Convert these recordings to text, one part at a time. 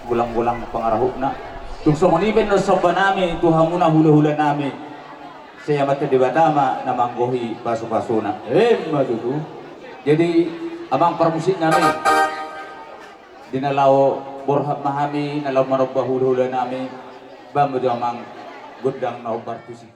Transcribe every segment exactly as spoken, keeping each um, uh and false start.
Golang-golang pangarahutna. Tung songon i pe annon somba nami tu hamuna hula-hula nami. Sai Amanta Debata ma na manggohi pasu-pasuna. Emma tutu. Jadi, amang parmusik nami, di na laho borhat ma hami, na laho manomba hula-hula nami, bahen ma jo amang gondang na hombar tusi.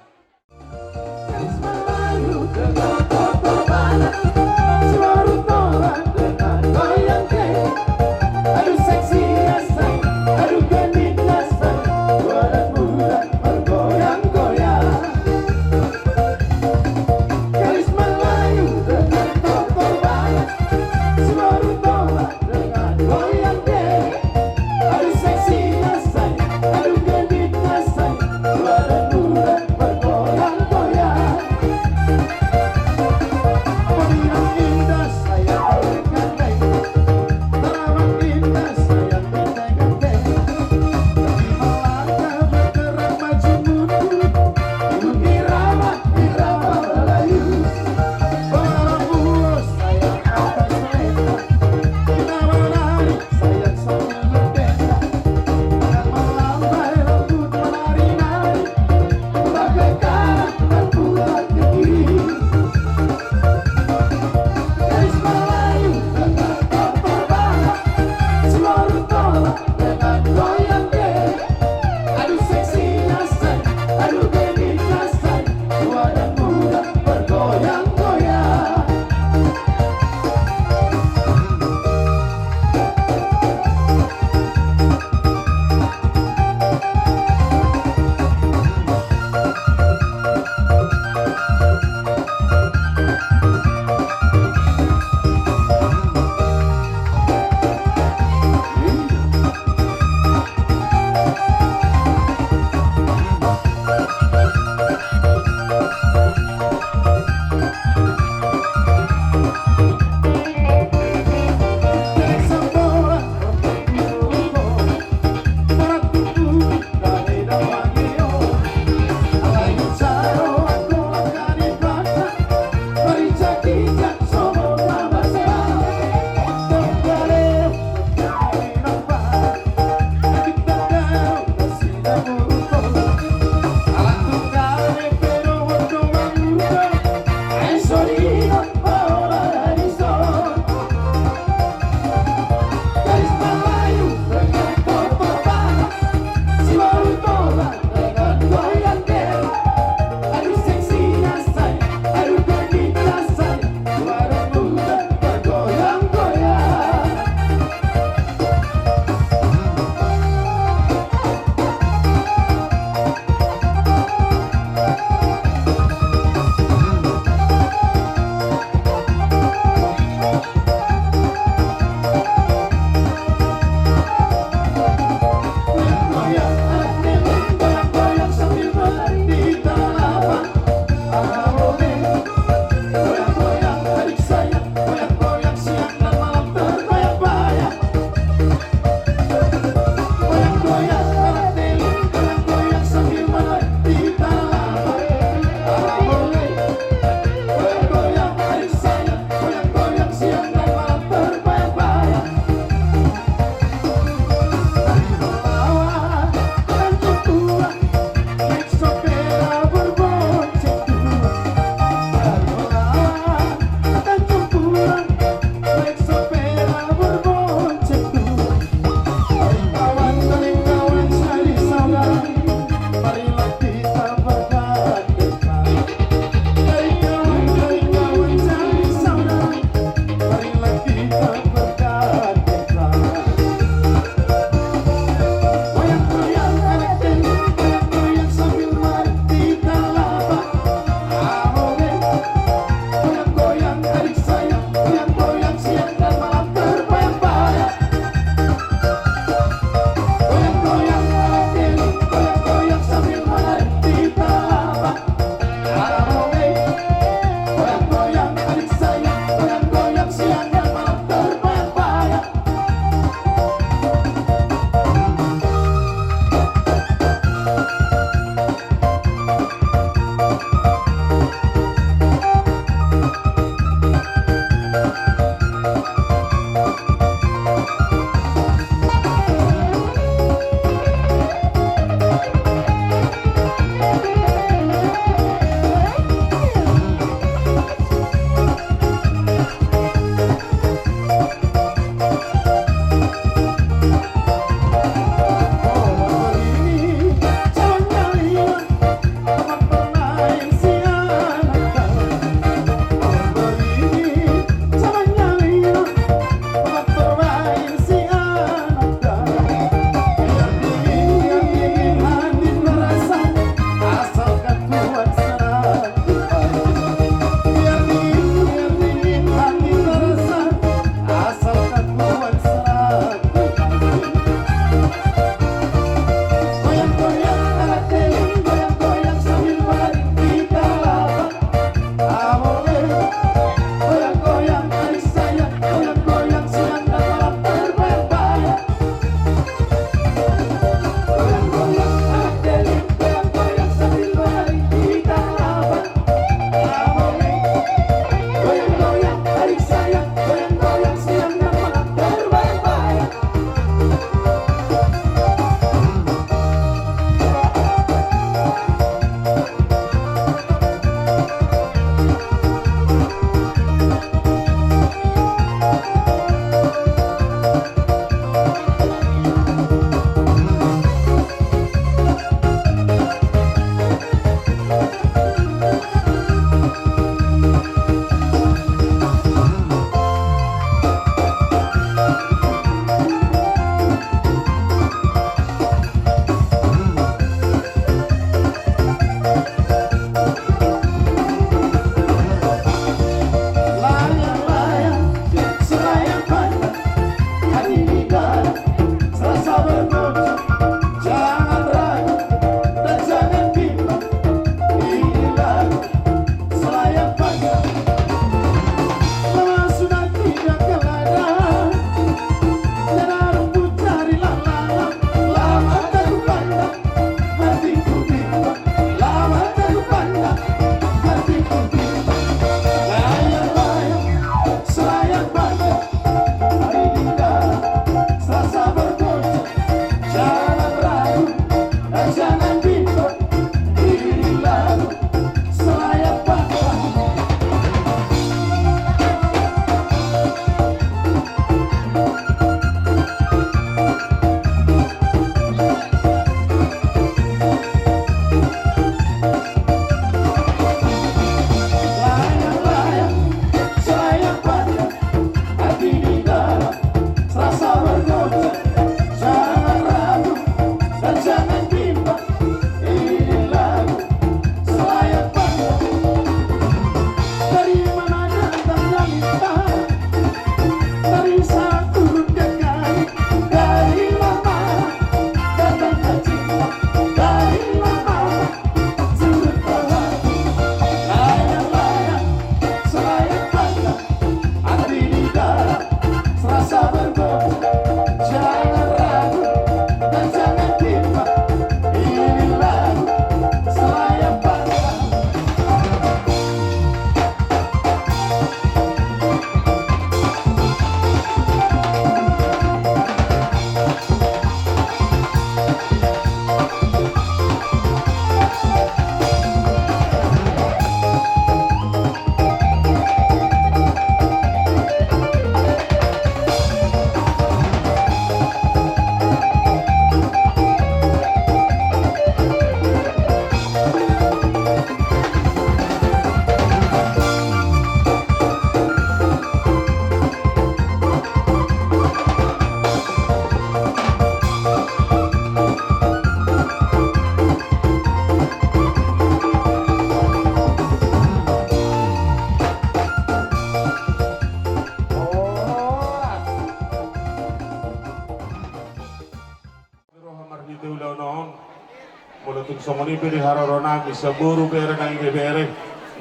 Pede haroro nami, saboru, bere nang ibebere,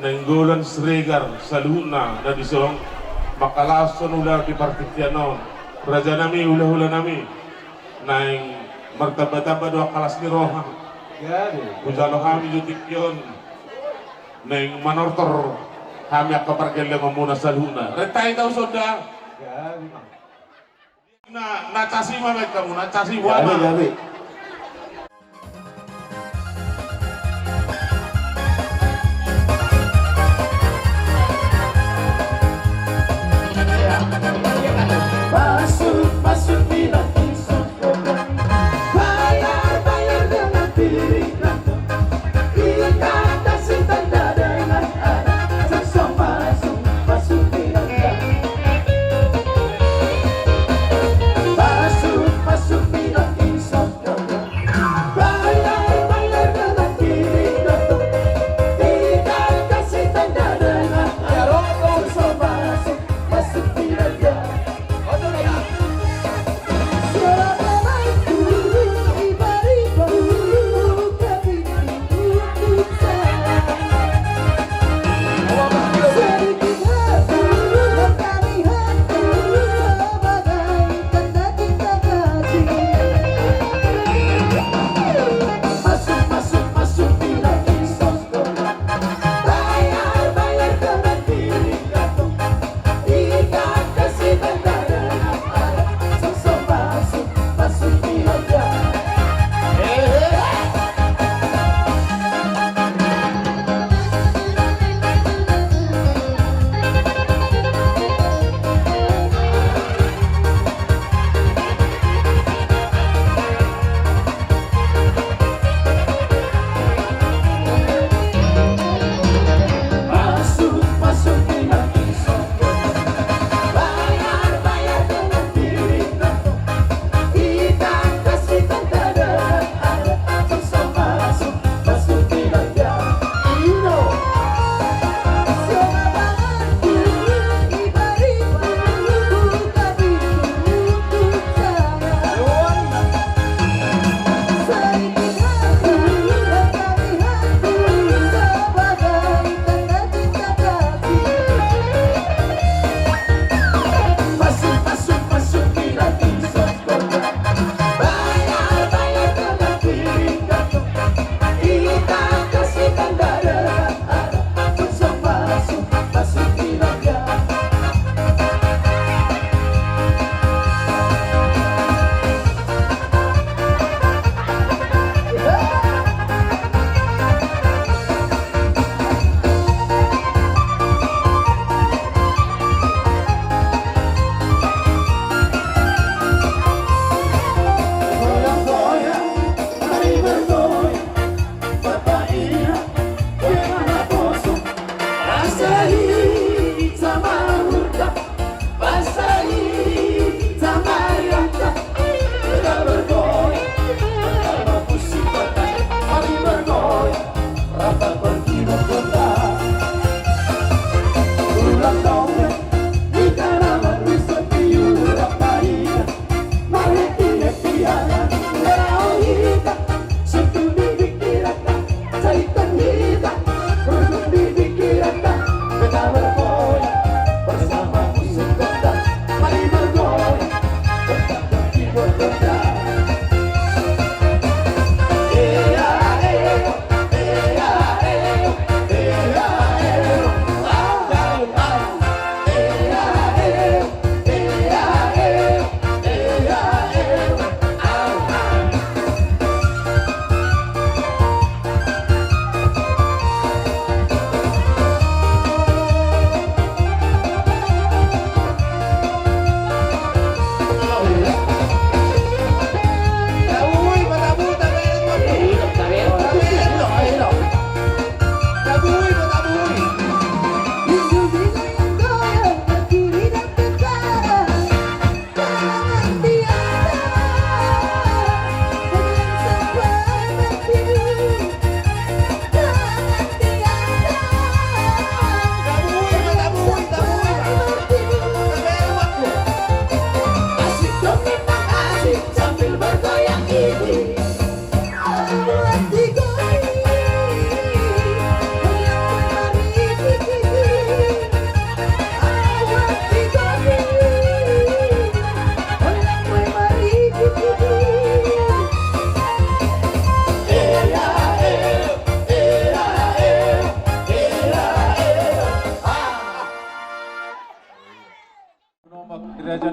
Nainggolan Siregar saluhutna na dison, mangkalashon ulaon di partingkian on, raja nami, hulahula nami, naeng martambatamba do angka las ni roha. Gabe. Hujalo hami jo tingki on, naeng manortor hami angka pargellengonmuna saluhutna. Renta hita uson da. Gabe. Na, na casi ma baen hamu, na casi. Gabe, boha ma. Gabe. Masuk, masuk bilang insaf. Bayar, bayar dengan piring kantong. Ikan kasih tanda dengan anak. Langsung masuk, masuk bilang kantong. Masuk, masuk bilang insaf.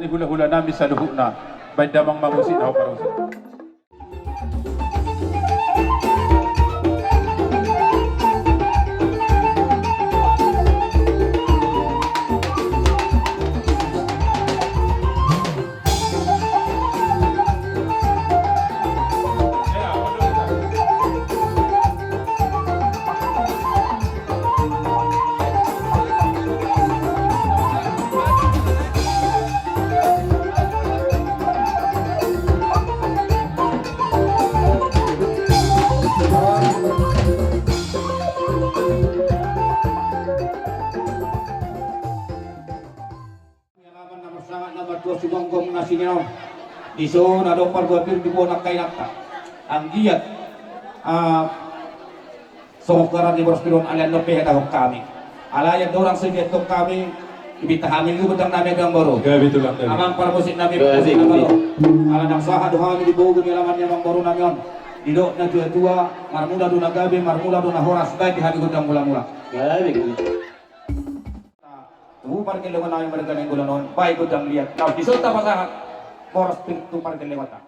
Hulahula nami saluhutna, baen damang ma musik na ho parmusik. Alaman na marsangat na martua Sibonggom na siningon. Dison adong parbue pir di bona kainanta. Anggiat, ah, songon garar ni boras pir on, alai andorang pe hatahon hami. Alai andorang so dihatahon hami, dipinta hami di gondang nami, amangboru. Gabe tulang nami. Amang parmusik nami, gabe, parmusik nami. Ala ndang sahat do hami di bogu ni alaman ni amangboru nami on. Didok na tua-tua, marmula do na gabe, marmula do na horas, baen di hami gondang mula-mula. Gabe, gabe. Tu pargellengon nami marga Nainggolan on, baen gondang liat. Laos dison tapasahat boras pir tu pargellengonta.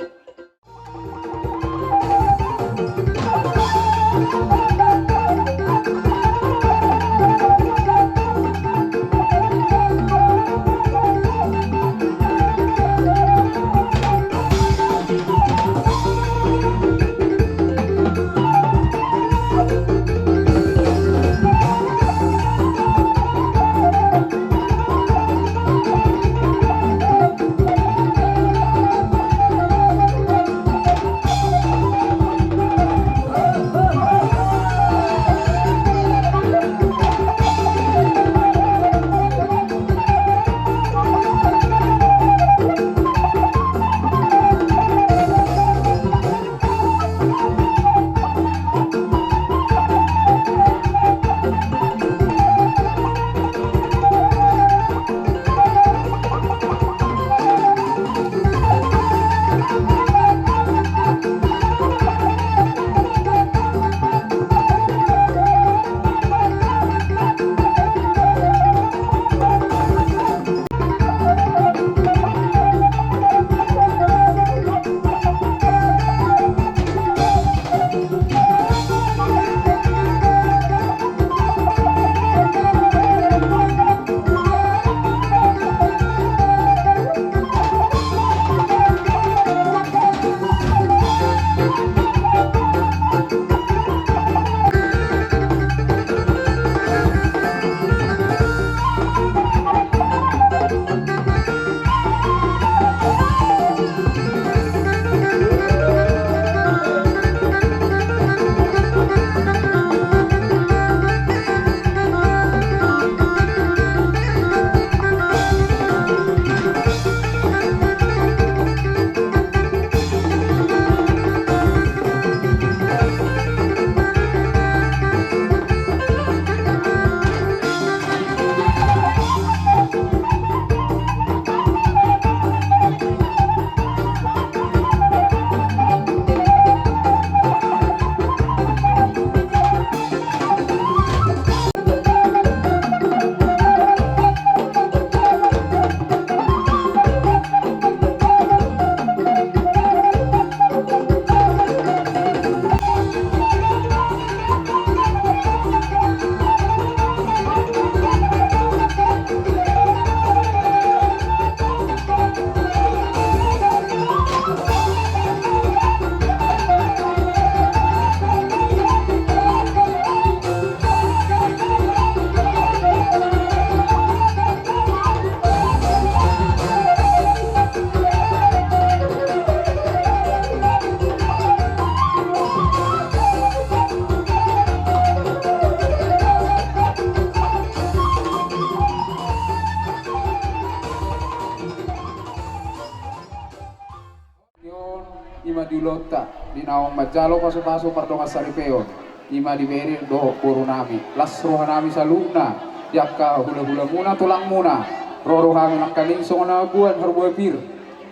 Ima di ulaonta, di naung manjalo pasupasu pardongansaripeon, ima di bere dohot boru nami, las roha nami saluhutna, di angka hulahulamuna, tulangmuna, ro do hami nangkaning songon na mamboan parbue pir,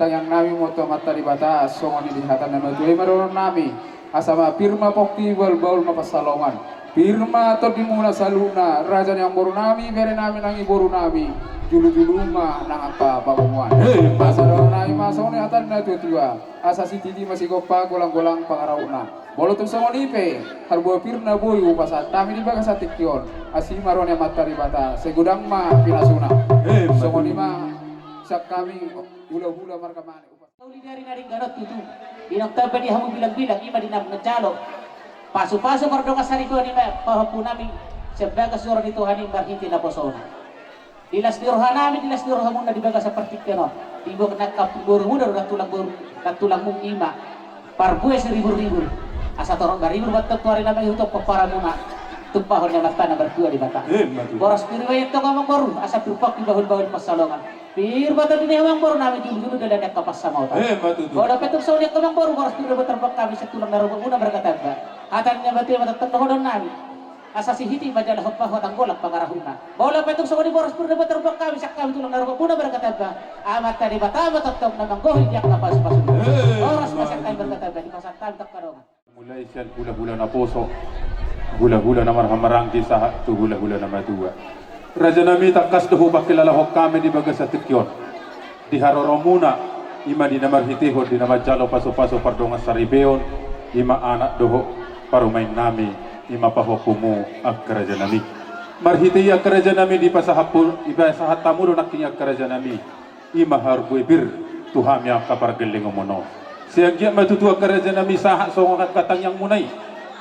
tangiang nami ma tu Amanta Debata, songon i di hata na matua i ma dohonon nami, asa ma pir ma pongki, bahulbahul ma pansalongan. Pir ma tondimuna saluhutna, raja ni amangboru nami, bere nami nang iboru nami, julu-julu ma nang angka pamomuan. Emma tutu. Asa dohonon nami ma songon i hata ni na tua-tua, asa sititi ma sigompa, golang-golang pangarahutna. Molo tung songon i pe, harbue pir na boi hupasahat hami di bagasan tingki on, asi ma roha ni Amanta Debata, sai godang ma pinasuna. Emma tutu. Songon i ma sian hami hula-hula marga Mane. Uli dari na denggan on tutu. Inong tamba di hamu bilang-bilang, i ma di na manjalo pasu-pasu pardongan saripeon, i ma pahompu nami sian bagas joro ni Tuhan i marhite naposona. Di las ni roha nami, di las ni rohamuna di bagasan partingkian on. Di bagasan angka borumuna do, nantulang boru, nantulangmu, i ma parbue siribur-ribur. Asa torop maribur ma antong tu ari na mangihut on pomparanmuna. Tumpahon ni Amanta na martua Debata. Emma tutu. Boras pir ma i antong amangboru, asa pir pongki bahul-bahul pansalongan. Pir ma tondi ni hamu amangboru nami, julu-julu dalan ni angka pansamotan. Emma tutu. Molo pe tung songon i angka amangboru, boras pir na boi tarbuang hami sian tulang na rorobotmuna marga Tamba. Hata ni na matua ma tongtong dohonon nami. Asa sititi ma jala hompa, hata golang pangarahutna. Molo pe tung songon i boras pir na boi tarbuang hami sian hami tulang na rorobotmuna marga Tamba, Amanta Debata ma tongtong na manggohi di angka pasu-pasu. Emma tutu. Boras ma sian hami marga Tamba, dipasahat hami tu angka dongan. Mulai sian hula-hula naposo, hula-hula na marhahamaranggi sahat tu hula-hula na matua. Raja nami, tangkas do hupangkilalahon hami di bagasan tingki on di haroromuna, i ma di na marhitehon di na manjalo pasu-pasu pardongan saripeon, i ma anak dohot parumaen nami, i ma pahompumu angka raja nami. Marhite i angka raja nami dipasahat pu-, dipasahat hamu do nangkin angka raja nami. I ma harbue pir tu hami angka pargellengonmuna on. Sai anggiat ma tutu angka raja nami sahat songon angka tangiangmuna i.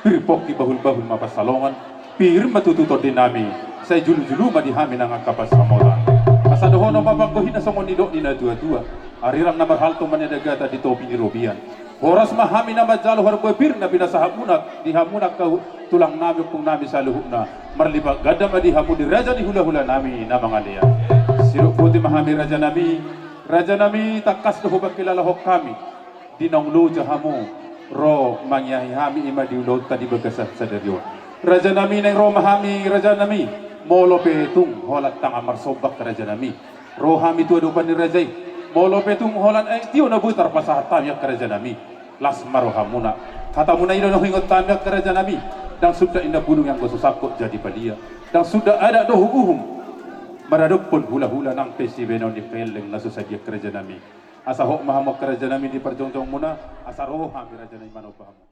Pir pongki bahul-bahul ma pansalongan. Pir ma tutu tondi nami. Sai julu-julu ma di hami nang angka pansamotan. Asa dohonon ma panggohina songon nidok ni na tua-tua. Arirang na marhalto ma na dagatan di topi ni robean. Horas ma hami na manjalo harbue pir na pinasahatmuna di hamuna angka tulang nami, ompung nami saluhutna. Marlipat ganda ma di hamu di raja ni hula-hula nami na mangalean. Sidok boti ma hami raja nami, raja nami, tangkas do hupangkilalahon hami di naung loja hamu ro mangiahi hami, i ma di ulaonta di bagasan sadari on. Raja nami, naeng ro ma hami raja nami, molo pe tung holan tangan marsombak raja nami. Ro hami tu adopan ni raja i. Molo pe tung holan aek tio na boi tarpasahat hami angka raja nami, las ma rohamuna. Hatamuna i do na huingot hami angka raja nami. Ndang suda inna bulung i anggo so sangkot jadi palia. Ndang suda adat dohot uhum maradophon hula-hula nang pe sibahenon ni pelleng na so sadia angka raja nami. Asa hot ma hamu angka raja nami di parjongjongmuna, asa ro hami raja nami manomba hamu.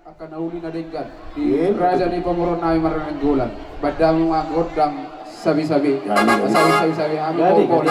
Angka na uli na denggan di raja ni pamoruon nami marga Nainggolan. Bahen damang ma gondang sabe-sabe. Jadi, jadi. Asa sabe-sabe hami. Jadi, jadi.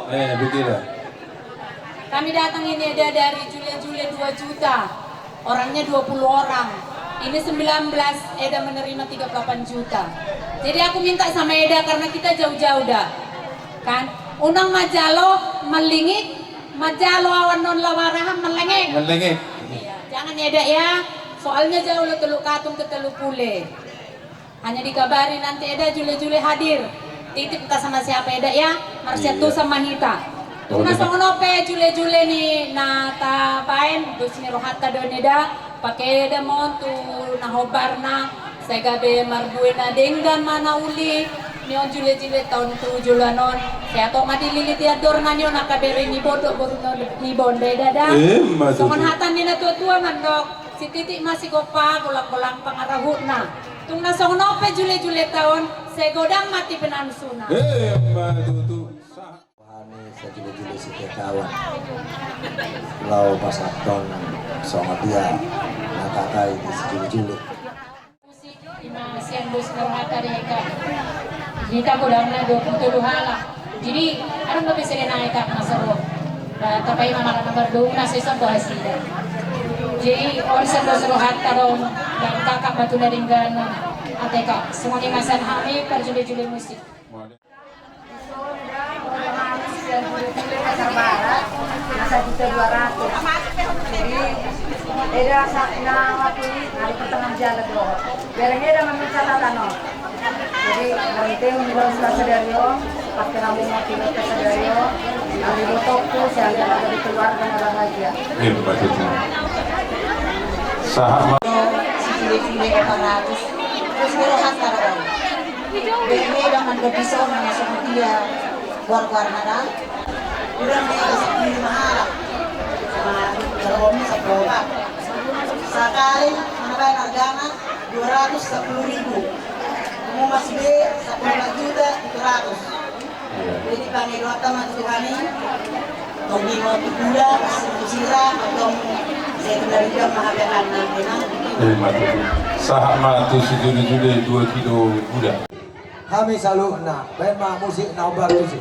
Eh, begitu. Kami datang ini, Eda, dari Jule-Jule dua juta. Orangnya dua puluh orang. Ini sembilan belas, Eda menerima tiga puluh delapan juta. Jadi aku minta sama Eda, karena kita jauh-jauh, Da. Kan? Unang manjalo mallingit, manjalo awan non lamarahan mallengek. Mallengek. Iya, jangan ya, Eda, ya. Soalnya jauh lo Teluk Katung ke Teluk Pule. Hanya dikabari nanti, Eda, Jule-Jule hadir. Titip entah sama siapa, Eda, ya. Marsiantusan ma hita. Tung na songon on pe Jule-Jule ni na tabaen, dos ni rohanta do on, Eda. Pake, Eda, ma on tu na hombarna, sai gabe marbue na denggan ma na uli ni on Jule-Julenta on tu joloan on. Sai hatop ma dililiti andorna ni on angka bere ni boru dohot boru ni bonda, Eda, da. Emma tutu. Songon hata ni na tua-tua mandok. Sititik ma sigompa, golang-golang pangarahutna. Tung na songon on pe Jule-Julenta on, sai godang ma tipi na nusuna. Emma tutu. Sahat. Roha ni si Jule-Jule Sitikaon. Laho pasahathon songon dia na tatai di si Jule-Jule. Musik, ima sian dos ni rohanta do i, Kak. Hita godangna dua puluh tolu halak. Jadi, adong dope sude nai, Kak, na so ro. Ba, tapaima ma ala na mardongan na so isomba hasida. Jadi, on sian dos ni rohanta do on, dan kakak batu na denggan. Ate, Kak, songon i ma sian hami, parjule-jule musik. Sian Jule-Jule Pasar Barat, na sajuta dua ratus. Jadi, Eda sa-, na waktu i, na di pertengahan jalan do. Bereng Eda ma nunga catatan on. Jadi, nanti mula sudah sadari on, pakai rambut mau pilot ke sadari on, yang dibotok tuh, sehingga ada di keluarga na bahagia. Iya, betul. Sahat ma- Si Jule-Jule dua ratus. Terus dia rohanta do on. Bere-bere dengan berdison, yang langsung dia keluar-keluar nada. Udah di sepuluh mahala. Sama kalau ini sepuluh, Pak. Sakali, mana bayar harganya? Dua ratus sepuluh ribu. Kamu masih be, sepuluh juta tujuh ratus. Jadi, pangidoan ma tu Tuhan i. Tong di mau tu kuda, tu sira, tong saya tinggal di dalam mahapekan nanti, nah. Eh, mati. Sahat ma tu si Jule-Jule dua kilo kuda. Hami saluhutna, baen ma musik na hombar tusi.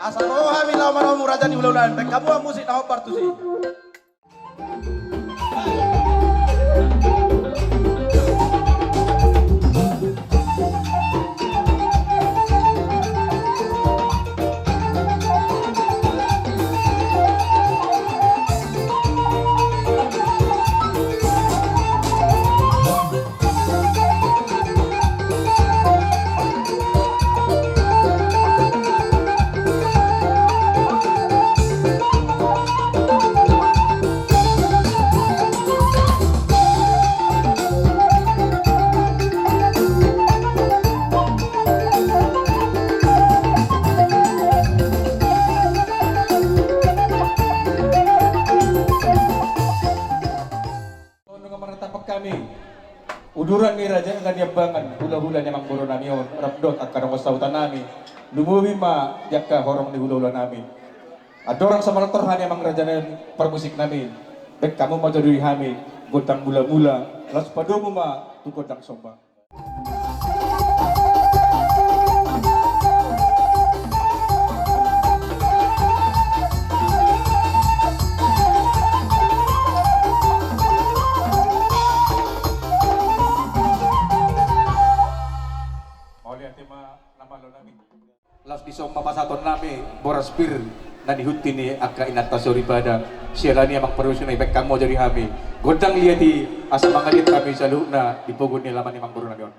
Asa ro hami laho manomu raja ni hulahula, baen hamu ma musik na hombar tusi. Niambangan hulahula ni amangboru nami on, rap dohot angka dongan sahuta nami, lumobi ma di angka horong ni hulahula nami. Andorang so manang torha ni amang raja nami parmusik nami, baen hamu ma jo di hami gondang mulamula, laos padomu ma tu gondang somba. Mauliate ma na malo nami. Laos dison ma pasahaton nami boras pir na nihunti ni angka inanta soripada. Siala ni amang parmusik nami, baen hamu ma jo di hami gondang liat i, asa mangaliat hami saluhutna di pogu ni alaman ni amangboru nami on.